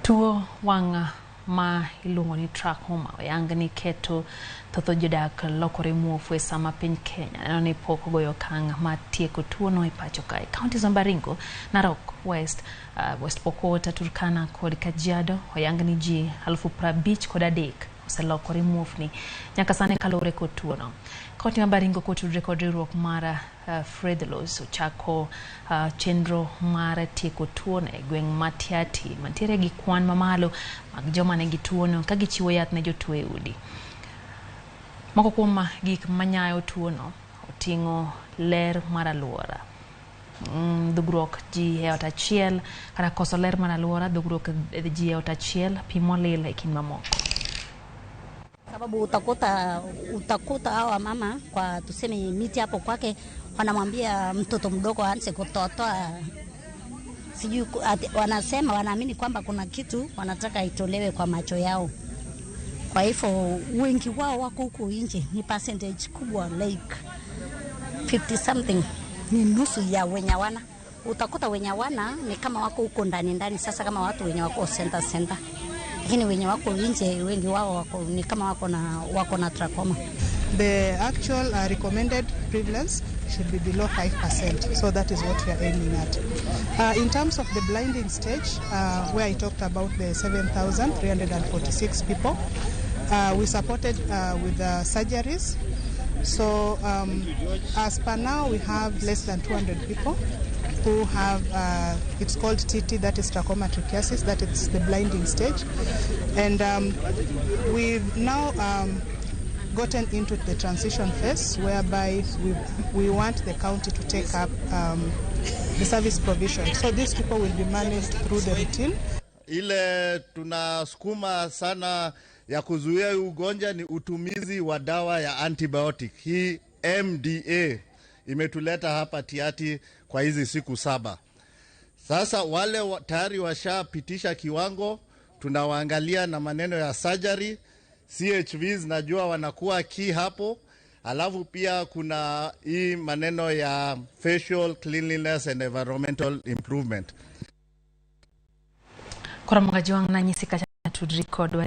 Tuo wang' ma iluongo ni trachoma oyang ni keto thoth jodak lokore muofu e sama piny Kenya neno ni pok ogoyo okang' mar tieko tuono e pacho kae. Counties ma Baringo, Narok West, West Pokot, Turkana kod Kajiado oyang ni ji 53,000 oselokore muofni nyaka sani kaluwore kod tuono. Kaunti ma Baringo kotudre kod riwruok mar Fredlos ochako chenro mar tieko tuono e gweng' ma Tiaty mantiere gi kwan mamalo mag joma nigi tuono ka gichiwo yath ne jotuo e udi. Moko kuom gik manyayo tuono oting'o ler mar aluora, dhugruok ji e ot achiel kata koso ler mar aluora, dhugruok ji e ot achiel, pi molil e kind mamoko. Sababu utakuta hawa mama kwa tuseme miti hapo kwake wanamwambia mtoto mdogo aanze kutotoa sijui wanasema wanaamini kwamba kuna kitu wanataka itolewe kwa macho yao. Kwa hivyo wengi wao wako huku nje, ni percentage kubwa like 50 something, ni nusu ya wenye wana. Utakuta wenye wana ni kama wako huko ndani ndani, sasa kama watu wenye wako center center, lakini wenye wako nje wengi wao wako ni kama wako na trachoma. The actual recommended prevalence should be below 5%. So that is what we are aiming at. In terms of the blinding stage, where I talked about the 7,346 people, we supported with the surgeries. So as per now, we have less than 200 people who have, it's called TT, that is trachoma trichiasis, that is the blinding stage. And we've now gotten into the transition phase whereby we want the county to take up the service provision. So these people will be managed through the routine. Ile tunasukuma sana ya kuzuia hii ugonjwa ni utumizi wa dawa ya antibiotic. Hii MDA imetuleta hapa Tiaty kwa hizi siku 7. Sasa wale tayari washapitisha kiwango, tunawaangalia na maneno ya surgery. CHVs najua wanakuwa key hapo. Alafu pia kuna hii maneno ya facial cleanliness and environmental improvement. Koro Mga Jwang' nanyisi kacha tudri kodwa.